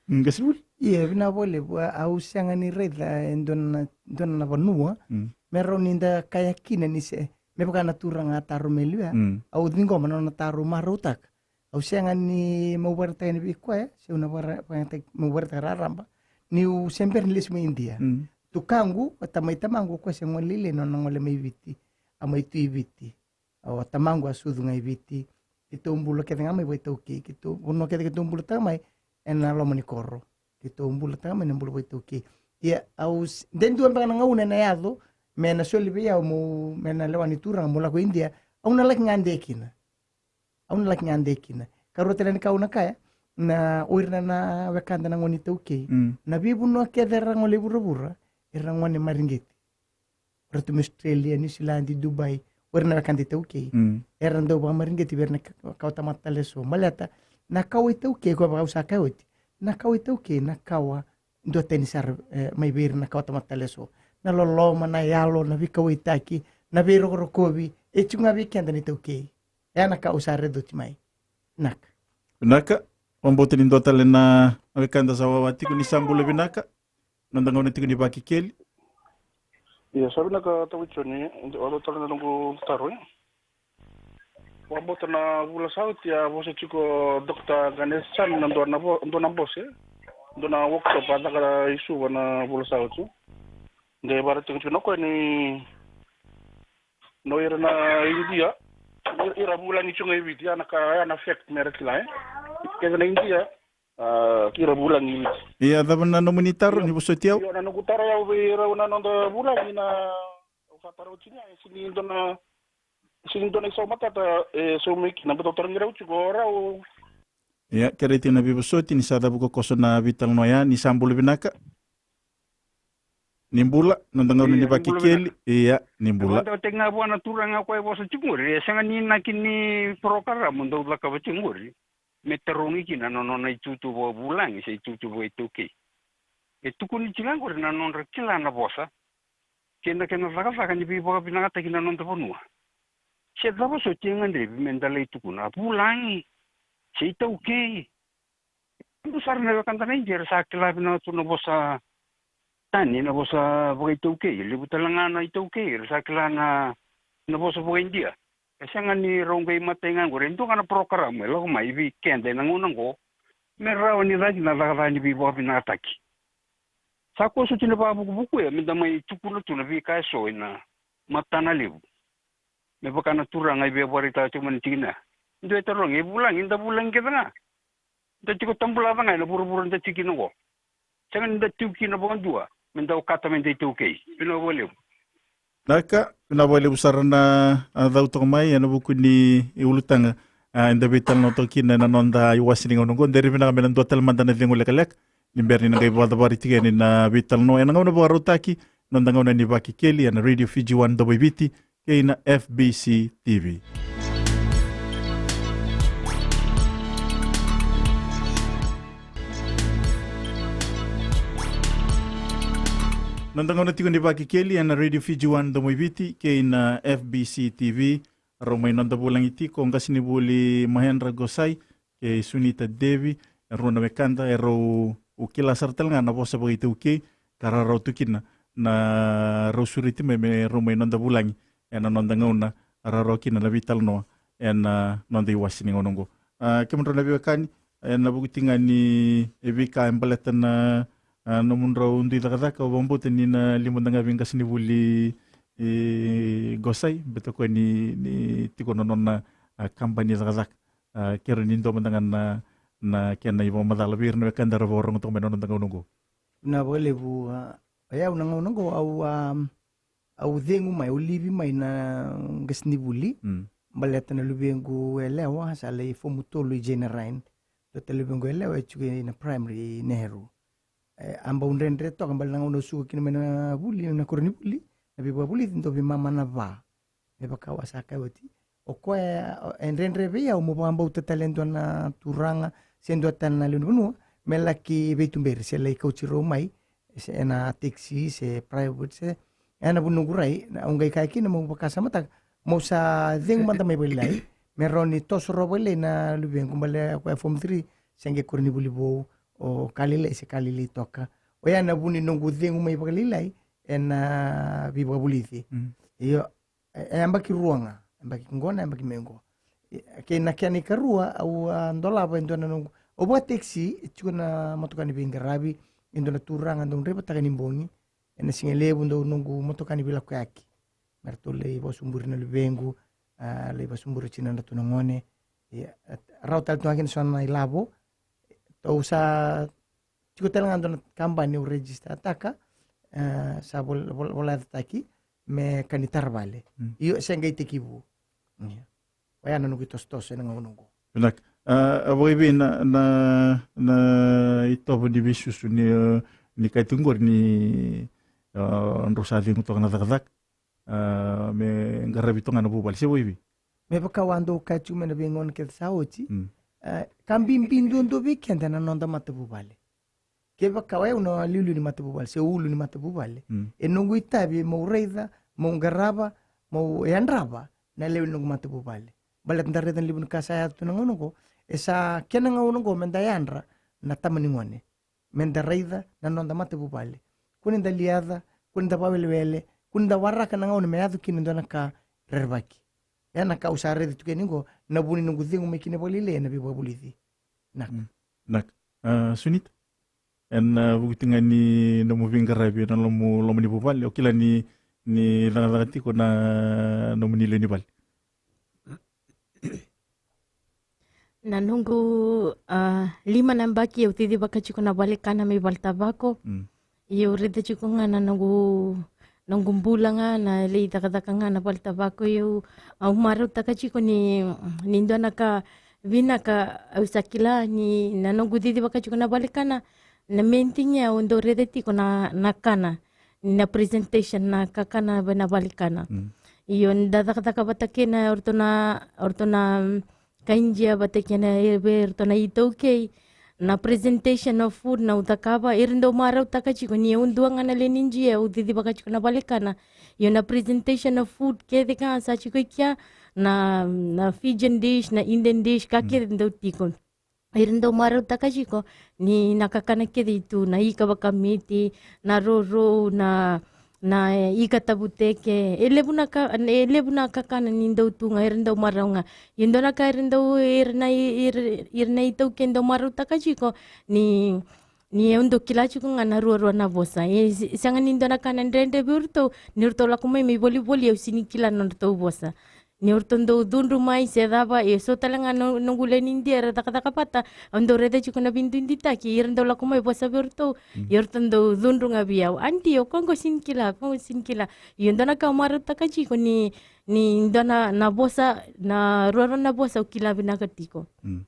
Mm, qasenivuli? Ia, vinaka vakalevu. A, au sega ni raica e dua na, dua na vanua. Mm. Me rawa ni da kaya kina ni se, me vaka na turaga a taro mai liu ya. Mm. Au ciqoma na nona taro, marautaka. Au sega ni mau vakaraitaka yani vei koya, se au na vakara-, vakaraitaka, mau vakaraitaka raraba. Niu se bera ni lesu mai Idia. Mm. Tukaqu, o tamai tamaqu, o koya se gole lailai na nona gole mai Viti. A mai tu i Viti. O tamaqu a sucu ga i Viti. Keitou bula kece ga mai vakaitaukei. Keitou, vanua kece keitou bulataka mai, ena loma ni koro. Keitou bulataka mai na bula vakaitaukei. Ia, au s-, de dua beka na gauna ena yaco, me na soli vei au meu, me na lewa ni turaga meu lako i Idia, au na laki gade kina. Au na laki gade kina. Karua tale ni ka au na kaya, na o ira na, na wekada na gone iTaukei. Mm. Na veivanua kece era gole i vuravura, era gone mariqeti. Era tu mai Australia, New Zealand, Dubai, o ira na wekada iTaukei. Mm. Era dau vakamareqeti vei ira na ka-, kawa tamata tale eso. Baleta, na kawa iTaukei, koya vaka au sa kaya oti. Na kawa iTaukei, na kawa duatani sara, e, mai vei ira na kawa tamata tale eso. Na loloma, na yalo, na veikauwaitaki, na veirokorokovi, e tiko ga vei keda na iTaukei. E ya na ka au sa raica oti mai. Vinaka. Vinaka, vakabauta ni dua tale na wekada sa wawa tiko, ni sa bula vinaka. Noda gauna tiko ni Vakekeli. Ia, sa vinaka Tau Joni, au tale na noqu taro, e. Vakabauta na vula sa oti a vosa tiko o Doctor Ganesh Chan na dua na vo-, dua na bose, dua na workshop a caka i Suva na vula sa oti. Qai vakaraitaka tiko na koya ni, na o ira na Idia, ira vulagi tiko ga i Viti, ya na ka, ya na fact me ra kila, e. Kece na Idia, a, ira vulagi i Viti. Ia, cava na nomuni taro, ni vosoti au? Io, na noqu taro ya vei rau na noda vulagi na, au sa taro tiko ga, e sega ni dua na, sega ni dua na isau matata e sau mai kina, baleta au tarogi rau tiko o rau. Ia, kerei tiko na veivosoti, ni sa cavuka koso na veitalanoa ya, ni sa bula vinaka. Ni bula, noda gauna ni Vakekeli. Ia, ni bula. Vakadewataki ga vua na turaga koya e vosa tiko qori, e sega ni inaki ni porokaramu dau cakava tiko qori me tarogi kina na nona itutu vakavulagi se itutu vakaitaukei. E tukuni tiko ga qori na nodra kila na vosa kei na kena cakacaka ni veivakavinakataki na noda vanua. Se cava soti e gadrevi me da lai tukuna, vulagi se itaukei. Levu sara na wekada na Idia era sa kila vinaka tu na vosa tani, na vosa vakaitaukei. Levu tale ga na iTaukei era sa kila na, na vosa vakaIdia. E sega ni rau qai matai ga qori, e dua ga na porokaramu e lako mai vei keda ena gauna oqo me rawa ni caka na cakacaka ni veivakavinakataki. Sa kua soti na vakavukuvuku ya me da mai tukuna tu na veika eso ena matana levu. Me vaka na turaga e via vakaraitaka tiko mai na tikina. Dua e tarogi, e vulagi, da vulagi kece ga. Da tiko tabula ca ga ena vuravura da tiko kina oqo. Sega ni da tiko kina vakadua me da okata me da itaukei. Vinaka vakalevu. Naka, vinaka vakalevu sara na, a, cau toka mai ena vuku ni ulutaga, a, eda veitalanoa toka kina ena noda iwase ni gauna oqo. Dere vinaka me na dua tale mada na cegu lekaleka ni bera ni na qai vakacavari tiko yani na veitalanoa ena gauna vakarautaki, noda gauna ni Vakekeli ena Radio Fiji One Domoiviti kei na F B C T V. Noda gauna tiko ni Vakekeli ena Radio Fiji One Domoiviti kei na F B C T V. Rau mai noda vulagi tiko o qasenivuli Mahendra Gosai kei Sunita Devi, e rua na wekada e rau kila sara tale ga na vosa vakaitaukei ka rawarawa tu kina na rau sureti mai me rau mai noda vulagi ena noda gauna, rawarawa kina na veitalanoa ena noda iwase ni gauna oqo. A, kemudrau na veiwekani, ena vuku tiko ga ni veika e baleta na, a, nomudrau dui cakacaka, au vakabauta ni na liu mada ga vei qasenivuli, e, Gosai, baleta o koya ni, ni tiko na nona, a, kabani cakacaka. A, kerea ni dua mada ga na, na kena ivakamacala vei ira na wekada era vakarorogo toka mai na noda gauna oqo. Vinaka vakalevu, a, o yau na gauna oqo au, a, au cegu mai, au livi mai na qasenivuli. Mm. Baleta na luvequ yalewa sa lai fomu tolu i Jane Ryan. Dua tale luvequ yalewa e tiko ina primary i Nehru. E, a bau dredre toka, baleta na gauna au suka kina mai na vuli, na koronivuli, na veivakavulici, dau veimama na va. Me vaka au a sa kaya oti, o koya, o, e dredre vei au meu vakabauta tale e dua na turaga se dua tale na lewe ni vanua me laki veituberi se lai kauti rau mai, se ena taxi se private se, ena vu noqu rai, na, au qai kaya kina meu vakasamataka, meu sa cegu mada mai vakalailai, me rawa ni toso rawa vakalailai na luvequ, baleta o koya form three, se qai koro ni vuli vou, o ka lailai se ka lailai toka. Oya na vu ni noqu cegu mai vakalailai ena veivakavulici. Mm. Io, e, e yabaki rua ga, yabaki qo na yabaki mai qo. E, kei na kena ikarua, au a dolava e dua na noqu, au vakatekisi, e tiko na motoka ni veiqaravi, e dua na turaga dau draivataka ni bogi, ena siga levu dau noqu motoka ni veilakoyaki. Me ratou lai vakasuburi na luvequ, a, lai vakasuburi tinadratou na gone. E, a, rawa tale tu ga kina so na ilavo, au sa tiko tale ga dua na kabani au register-taka, e, sa vol-, vol-, volayacataki me ka ni taravale. Mm. Io, se qai tekivu. Io. Oya na noqu itosotoso ena gauna oqo. Vinaka. A, a vakaivei na, na, na itovo ni veisusu ni, e, ni kaya tu qori ni, e, drau sa cegu toka na cakacaka, a, me qaravi toka ga na vuvale, se vakaivei? Me vaka au a dau kaya tiko mai na veigauna kece sa oti. Mm. A, ka bibi duadua vei keda na noda matavuvale. Kevaka o yau na liuliu ni matavuvale, se ulu ni matavuvale. Mm. E noqu itavi meu raica, meu qarava, meu yadrava na lewe ni noqu matavuvale. Baleta da raica na levu ni ka sa yaco tu na gauna oqo, e sa kena gauna oqo meda yadra na tama ni gone. Meda raica na noda matavuvale. Kua ni da liaca, kua ni da vakawelewele, kua ni da waraka na gauna me yaco kina e dua na ka rerevaki. Ena ka au sa raica tu kina oqo, na vu ni noqu cegu mai kina vakalailai ena veivakavulici. Naka. Mm. Naka. A, Sunita? Ena, a, vuku tiko ga ni nomu veiqaravi ena nomu loma ni vuvale, o kila ni, ni cakacaka tiko na nomuni lewe ni vale? Na noqu, a, lima na yabaki au cicivaka tiko na vale kana mai Valetavako. Mm. Io, au raica tiko ga na noqu, noqu bula ga na lai cakacaka ga na Valetavako. Io, au marautaka tiko ni, ni dua na ka vinaka au sa kila ni na noqu cicivaka tiko na vale kana, na main thing au dau raica tiko na, na kana, na presentation na kakana vei na vale kana. Mm. Io, da cakacaka vata kei na, o ratou na, o ratou na, mm, kai Idia vata kei na, e, vei ratou na iTaukei, na presentation of food na au cakava, era dau marautaka tiko ni au dua ga na lewe ni Idia au cicivaka tiko na vale kana. Io, na presentation of food kece ka sa tiko i kea, na, na Fijian dish, na Indian dish, ka, mm, kece dau tiko. Era dau marautaka tiko ni na kakana kece tu, na ika vakamiti, na rourou, na, na, e, ika tavuteke. E levu na ka, e levu na kakana ni dau tu ga, era dau marau ga. Ia dua na ka era dau, era na, era, era na iTaukei dau marautaka tiko ni, ni au dau kila tiko ga na ruarua na vosa. E se-, sega ni dua na ka na dredre vei ratou, ni ratou lako mai me volivoli au sega ni kila na nodratou vosa. Ni ratou dau cudru mai se cava, e so tale ga no-, noqu lewe ni Idia era cakacaka vata, au dau raica tiko na veiduiduitaki, era dau lako mai vosa vei ratou, mm, ia ratou dau cudru ga vei au. Aunty, o koya qo sega ni kila, o koya qo sega ni kila. Ia dua na ka au marautaka tiko ni, ni dua na, na vosa, na ruarua na vosa au kila vinaka tiko. Mm.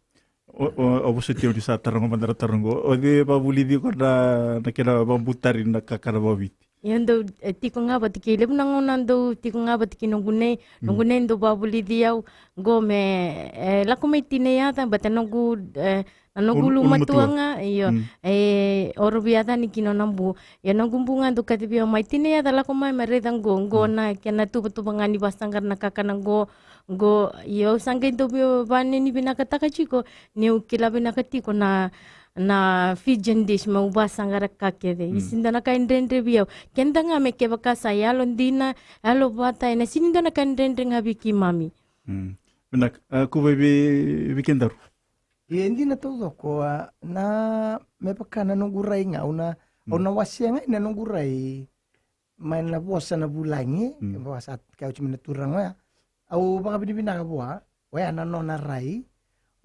O, o, o vosoti au ni sa taroga mada na taro qo. O cei e vakavulici iko na, na kena vakabutari na kakana vakaviti? Ia dau, e, tiko ga vata kei, levu na gauna dau tiko ga vata kei noqu nei, mm, noqu nei dau vakavulici au, qo me, e, lako mai Tina Yaca, baleta noqu, e, na noqu ulu-, ulumatua ga, io, mm, e, o Rovi Yaca ni kina o na bu. Ia noqu bu ga dau kacivi au mai, Tina Yaca lako mai me raica qo, qo, mm, na kena tuvatuva ga ni vasaqara na kakana qo, qo, io, au sa qai dau via vaneni vinakataka tiko, niu kila vinaka tiko na, na Fijian dish, meu vasaqara ka kece. Mm. E sega ni dua na ka e dredre vei au. Keda ga me kevaka sa yalodina, yalovata, ena sega ni dua na ka e dredre ga vei keimami. Mm. Vinaka, a, Kuvai, vei, vei kedaru? E dina taucoko, a, na, me vaka na noqu rai ga, au na, mm, au na wasea ga na noqu rai mai na vosa na vulagi, mm, e vosa ka oti mai na turaga oya. Au vakavinavinaka vua, oya na nona rai.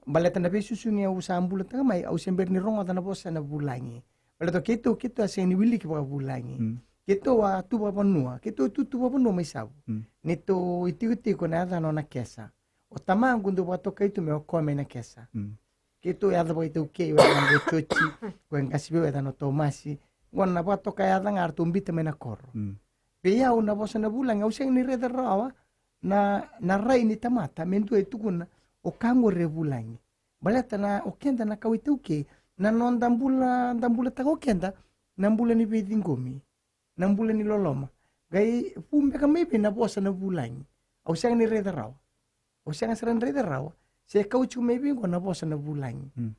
Baleta na veisusu ni au sa bulataka mai, au se bera ni rogoca na vosa na vulagi. Baleta keitou, keitou a sega ni wiliki vakavulagi. Mm. Keitou a tu vakavanua, keitou tu, tu vakavanua mai Savu. Mm. Neitou itikotiko na yacana o Nakesa. O tamaqu dau vakatokai tu me o koya mai Nakesa. Mm. Keitou yaco vakaitaukei, o yacana o Joji, ko e qase vei au yacana o Tomasi. Qo na vakatoka yaca ga ratou bita mai na koro. Mm. Vei au na vosa na vulagi, au sega ni raica rawa na, na rai ni tamata me dua e tukuna o ka qori e vulagi. Baleta na o keda na kawa iTaukei, na noda bula, da bulataka o keda, Na bula ni veiciqomi, na bula ni loloma. Qai vu beka mai vei na vosa na vulagi. Au sega ni raica rawa. Au sega sara ni raica rawa se kau tiko mai vei qo na vosa na vulagi. Mm.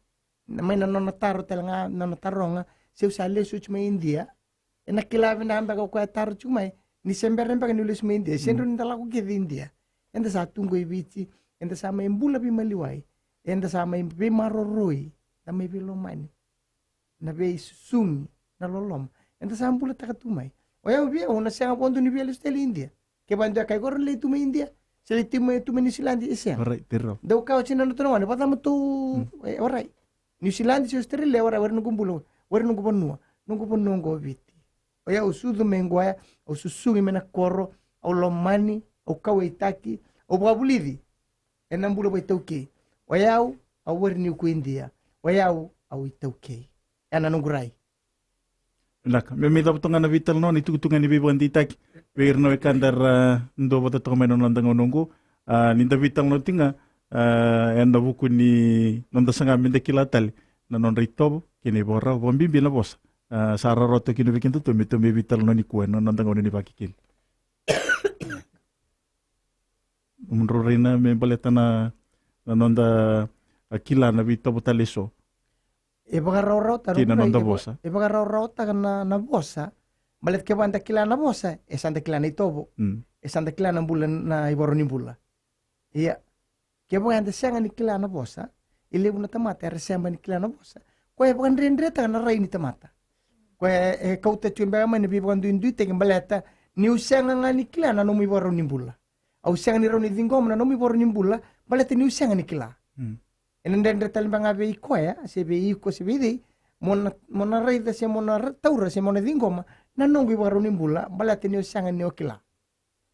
Na, mai na nona taro tale ga, na nona taroga se au sa lesu oti mai Idia. E na kila vinaka beka o koya e taro tiko mai ni se bera beka niu lesu mai Idia. Se drau ni da lako kece i Idia. Eda sa tu qo i Viti, eda sa mai bula veimaliwai, eda sa mai veimaroroi, da mai veilomani, na veisusugi, na loloma. Eda sa bulataka tu mai. O yau vei au na sega vodo ni via lesu tale i Idia. Kevaka e dua e kaya qori, lai tu mai Idia, se lai tu mai, tu mai Niusiladi, e sega. Alright, tiro. Dau kaya oti na nodratou na gone, vacava tou, e, alright. Niusiladi se Australia, alright, o ira noqu bula, o ira noqu vanua, noqu vanua qo o Viti. O yau au sucu mai qo ya, au susugi mai na koro, au lomani, au kauwaitaki, au vakavulici. E na bula vakaitaukei. O yau, au weri niu ko Idia. O yau, au iTaukei. E na noqu rai. Vinaka. Me mai cava toka ga na veitalanoa, na itukutuku ga ni veivakadeitaki vei ira na wekada era dau vata toka mai na noda gauna oqo. A, ni da veitalanoa tiko ga, a, e na vuku ni noda saga me da kila tale na nodra itovo kei na ivakarau, vakabibi na vosa. A, sa rawarawa toka kina vei kedatou me tou mai veitalanoa nikua e na noda gauna ni Vakekeli. Nomudrau rai na me baleta na, na noda, a, kila na veitovo tale eso. E vakarawarawataka, kei na noda vosa. E vakarawarawataka na, na vosa. Baleta kevaka da kila na vosa, e sa da kila na itovo. Mm. E sa da kila na bula, na ivakarau ni bula. Ia, kevaka eda sega ni kila na vosa, e levu na tamata era sega ni kila na vosa. Koya e vakadredretaka na rai ni tamata. Koya e, e kauta tiko beka mai na veivakaduiduitaki baleta niu sega ga ni kila na nomu ivakarau ni bula. Au sega ni rawa ni ciqoma na nomu ivakarau ni bula, baleta niu sega ni kila. Mm. E na dredre tale beka ga vei koya, se vei iko, se vei cei, mo na, mo na raica, se mo na ra-, taura, se mo na ciqoma na noqu ivakarau ni bula, baleta niu sega ni o kila.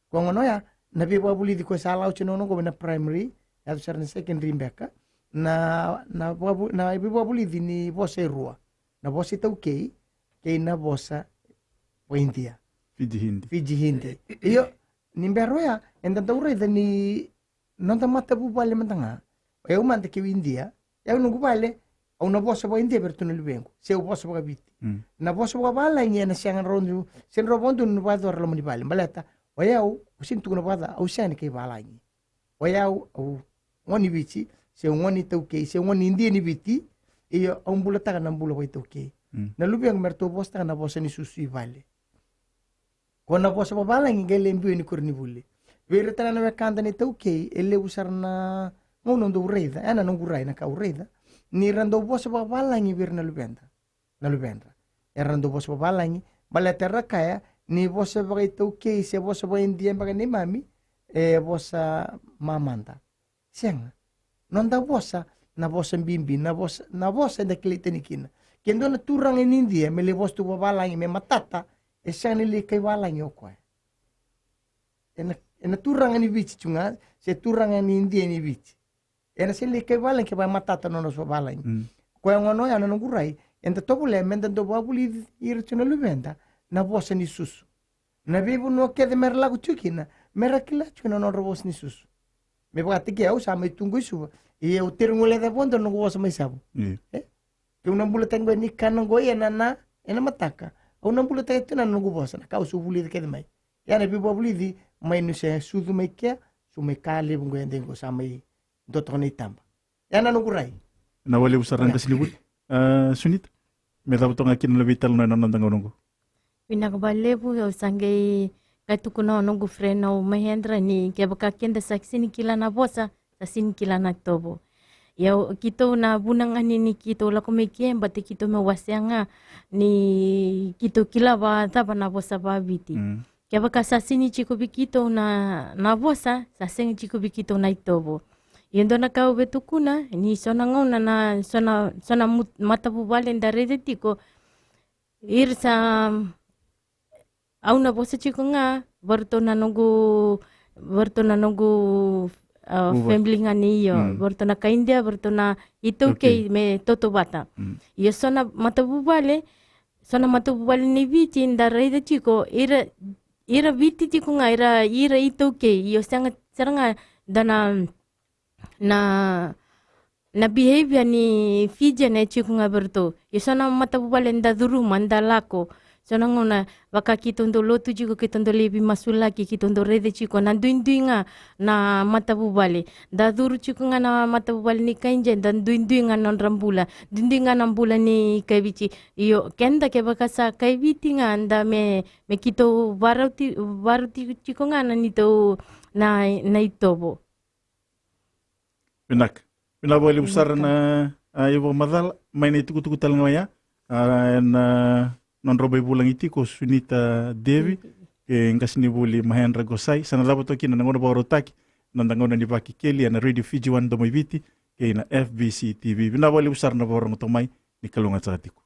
Ko gona oya, na veivakavulici ko sa lau tiko na noqu na primary, yaco sara na secondary beka, na, na vakavu-, na veivakavulici ni vosa e rua. Na vosa iTaukei, kei na vosa vakaIdia. Fiji Hindi. Fiji Hindi. Io, ni bera oya, eda dau raica ni noda matavuvale mada ga. O yau mada keu Idia, yau noqu vale, au na vosa vakaIdia vei iratou na luvequ, se au vosa vakaViti. Mm. Na vosa vakavalagi ena sega rawa ni, se drau vakadua ni vakayacora loma ni vale. Baleta, o yau, au sega ni tukuna vakaca, au sega ni kai valagi. O yau, au gone ni Viti, se au gone iTaukei, se au gone ni Idia ni Viti, io au bulataka na bula vakaitaukei. Mm. Na luvequ me ratou vosataka na vosa ni susu i vale. Ko na vosa vavalagi qai lai biu ena koronivuli. Vei ira tale na wekada na iTaukei, e levu sara na gauna au dau raica, ena noqu rai na ka au raica, ni ra dau vosa vavalagi vei ira na luveda. Na luvedra. Era dau vosa vavalagi, baleta era kaya ni vosa vakaitaukei se vosa vakaidia beka neimami, e vosa mamada. Sega. Noda vosa, na vosa bibi, na vosa, na vosa eda kilai tani kina. Ke dua na turaga ni Idia me lai vosa tu vavalagi me matata, e sega ni lai kai valagi o koya. Ena, ena turaga ni Viti tu ga, se turaga ni Idia ni Viti. Ena sega ni lai kai valagi kevaka e matata na nona vosa vavalagi. Mm. Koya gona oya na noqu rai, eda tovolea meda dau vakavulici ira tu na luveda na vosa ni susu. Na veivanua kece mera lako tiko kina, mera kila tiko na nodra vosa ni susu. Me vakataki au sa mai tu qo i Suva, ia au teru guileca vakadua na noqu vosa mai Savu. Io. E? Keu na bulataki qo ni kana qo ia na, na, ena mataka. Au na bulataki tu na noqu vosa, na ka au sa vulica kece mai. Ia na veivakavulici, mai niu se sucu mai kea, su mai ka levu qo eda qo sa mai dua toka na itaba. Ia na noqu rai. Na walevu sara na qasenivuli. A, Sunita, me cava toka ga kina na veitalanoa ena noda gauna oqo. Vinaka vakalevu, au sa qai, qai tukuna o noqu friend o Mahendra ni kevaka keda sa sega ni kila na vosa, sa sega ni kila na itovo. Ia o keitou na vuna ga ni, ni keitou lako mai ke, baleta keitou me wasea ga ni keitou kila vakacava na vosa vakaViti. Mm. Kevaka sa sega ni tiko vei keitou na, na vosa, sa sega ni tiko vei keitou na itovo. Ia dua na ka au via tukuna, ni so na gauna na, so na, so na mut-, matavuvale da raica tiko, ira sa, au na vosa tiko ga vei iratou na noqu, vei iratou na noqu, a, family ga ni io, mm, vei iratou na kai Idia, vei iratou na iTaukei, okay, me tautauvata. Mm. Ia so na matavuvale, so na matavuvale ni Viti da raica tiko, ira, ira Viti tiko ga, ira, ira iTaukei, io sega sara ga da na, na, Na behavior ni Fijian e tiko ga vei ratou. Ia so na matavuvale da curuma, da lako. So na gauna vaka keitou dau lotu tiko, keitou dau laivi masulaki, keitou dau raica tiko na duidui ga na matavuvale. Da curu tiko ga na matavuvale ni Kaindia, da duidui ga na nodra bula. Duidui ga na bula ni Kaiviti. Io, keda kevaka sa Kaiviti ga da me, me keitou varauti, varauti tiko ga na neitou na, na itovo. Vinaka. Vinaka vakalevu sara na, a, ivakamacala mai na itukutuku tale ga oya. A, ena nodra mai vulagi tiko o Sunita Devi, e qasenivuli Mahendra Gosai. Sa na cava toka kina na gauna vakarautaki, na noda gauna ni Vakekeli ena Radio Fiji One Domo i Viti kei na F B C T V. Vinaka vakalevu sara na vakarorogo toka mai, ni kalougata saka tiko.